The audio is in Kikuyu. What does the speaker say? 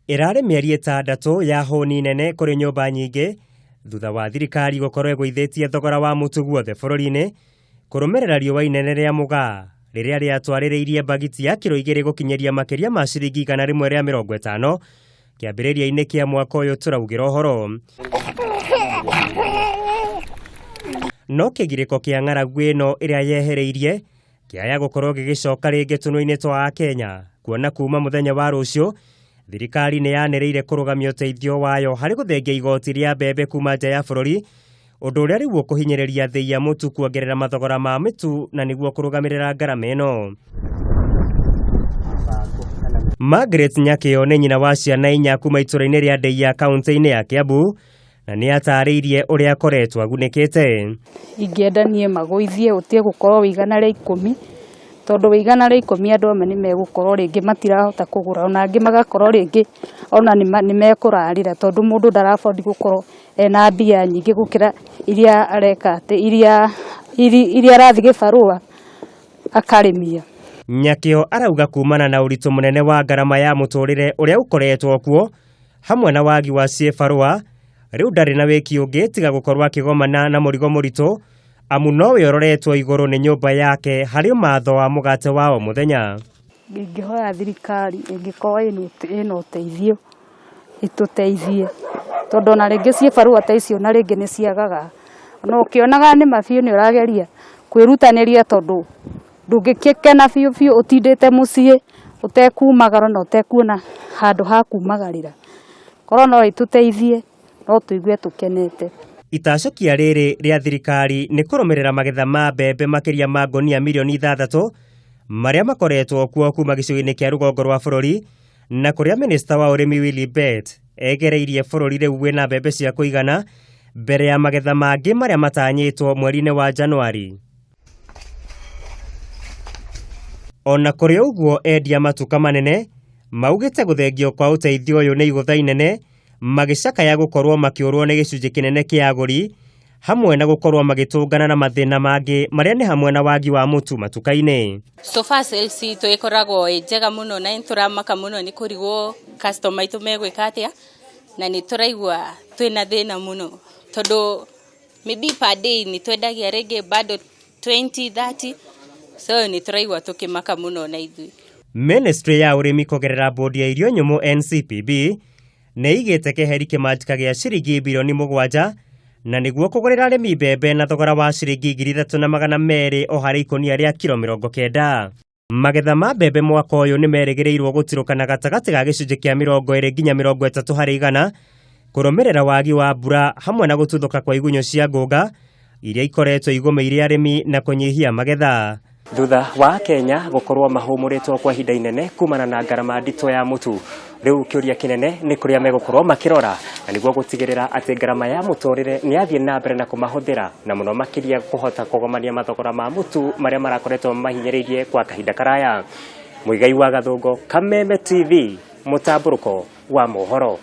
Ĩrarĩ mĩeri ĩtandatũ ya hũni nene kũrĩ nyũmba nyingĩ thutha wa thirikari gũkorwo ĩgũithĩtie thogora wa mũtu guothe bũrũri-inĩ kũrũmĩrĩra riũa inene rĩa mũgaa rĩrĩa rĩatwarĩrĩirie mbagiti ya kiro 2 gũkinyĩria makĩria ma ciringi 150 kĩambĩrĩria-inĩ kĩa mwaka ũyũ tũraugĩra ũhoro. No kĩgirĩko kĩa ng'aragu ĩno ĩrĩa yehereirie kĩaya gũkorwo gĩgĩcoka rĩngĩ tũnua-inĩ twa Akenya kuona kuma mũthenya wa rũciũ thirikari nĩ yanĩrĩire kũrũgamia ũteithio wayo harĩ gũthengia igoti rĩa mbembe kuma nja ya bũrũri, ũndũ ũrĩa rĩu ũkũhinyĩrĩria thĩi ya mũtu kuongerera mathogora ma mĩtu na nĩguo kũrũgamĩrĩra ngarama ĩno. Margaret Nyakĩo nĩ nyina wa ciana 4 kuma itũra-inĩ rĩa Ndeiya kaunti-inĩ ya Kiambu na nĩ atarĩirie ũrĩa akoretwo agunĩkĩte. Ingĩenda niĩ magũithie ũtige gũkorwo wĩ 110, tondũ wĩ 110 andũ amwe nĩ megũkorwo rĩngĩ matirahota kũgũra, ona angĩ magakorwo rĩngĩ ona nĩ mekũrarĩra, tondũ mũndũ ndara afford gũkorwo ena mbia nyingĩ gũkĩra iria areka atĩ, iria arathiĩ gĩbarũa akarĩmia. Nyakĩo arauga kumana na ũritũ mũnene wa ngarama ya mũtũrĩre ũrĩa ũkoretwo kuo hamwe na wagi wa ciĩbarũa, rĩu ndarĩ na wĩki ũngĩ tiga gũkorwo akĩgomana na mũrigo mũritũ amu nowe ũroretwo igũrũ nĩ nyũmba yake harĩ ũmatho wa mũgate wa o mũthenya. Ingĩhoya thirikari ĩngĩkorwo ĩna ũteithio ĩtũteithie, tondũ ona rĩngĩ ciĩbarũa ta icio na rĩngĩ nĩ ciagaga, na ũkĩonaga nĩ ma biũ nĩ ũrageria kwĩrutanĩria, tondũ ndũngĩkena biũ biũ ũtindĩte mũciĩ ũtekumagara na ũtekuona handũ ha kumagarĩra. Korwo no ĩtũteithie no tũigue tũkenete. Itacũkia rĩrĩ rĩa thirikari nĩ kũrũmĩrĩra magetha ma mbembe makĩria ma ngonia mirioni 6 marĩa makoretwo kuo kuma gĩcigo-inĩ kĩa rũgongo rwa bũrũri, na kũrĩa minista wa ũrĩmi Willy Bett egereirie bũrũri rĩu wĩna mbembe cia kũigana mbere ya magetha mangĩ marĩa matanyĩtwo mweri-inĩ wa Januari. Ona kũrĩ ũguo, endia matuka manene maugĩte gũthengio kwa ũteithio ũyũ nĩ igũtha inene, magĩcakaya gũkorwo makĩũrwo nĩ gĩcunjĩ kĩnene kĩa agũri hamwe na gũkorwo magĩtũngana na mathĩna mangĩ marĩa nĩ hamwe na wagi wa mũtu matuka-inĩ. So far sales itũ ĩkoragwo ĩ njega mũno na nĩ tũramaka mũno nĩ kũrigwo customer aitũ megwĩka atĩa, na nĩ tũraigua twĩna thĩna mũno tondũ maybe per day nĩ twendagia rĩngĩ bado 20 30, so nĩ tũraigua tũkĩmaka mũno na ithuĩ. Ministry ya ũrĩmi kũgerera bodi ya irio nyũmũ NCPB nĩ ĩigĩte keheri kĩmanjĩka gĩa ciringi birioni 7 na nĩguo kũgũrĩra arĩmi mbembe na thogora wa ciringi 3200 o harĩ ikũnia rĩa kiro 90. Magetha ma mbembe mwaka ũyũ nĩ merĩgĩrĩirwo gũtirũkana gatagatĩ ga gĩcunjĩ kĩa 20 nginya 30 harĩ igana kũrũmĩrĩra wagi wa mbura hamwe na gũtuthũka kwa igunyũ cia ngũnga iria ikoretwo igũmĩire arĩmi na kũnyihia magetha. Thutha wa Kenya gũkorwo mahũmũrĩtwo kwa ihinda inene kumana na ngarama nditũ ya mũtu, rĩu kĩũria kĩnene nĩ kũrĩa megũkorwo makĩrora na nĩguo gũtigĩrĩra atĩ ngarama ya mũtũrĩre nĩ yathiĩ na mbere na kũmahũthĩra na mũno makĩria kũhota kũgomania mathogora ma mũtu marĩa marakoretwo mahinyĩrĩirie kwa kahinda karaya. Mũigai wa Gathũngũ, Kameme TV, mũtambũrũko wa mohoro.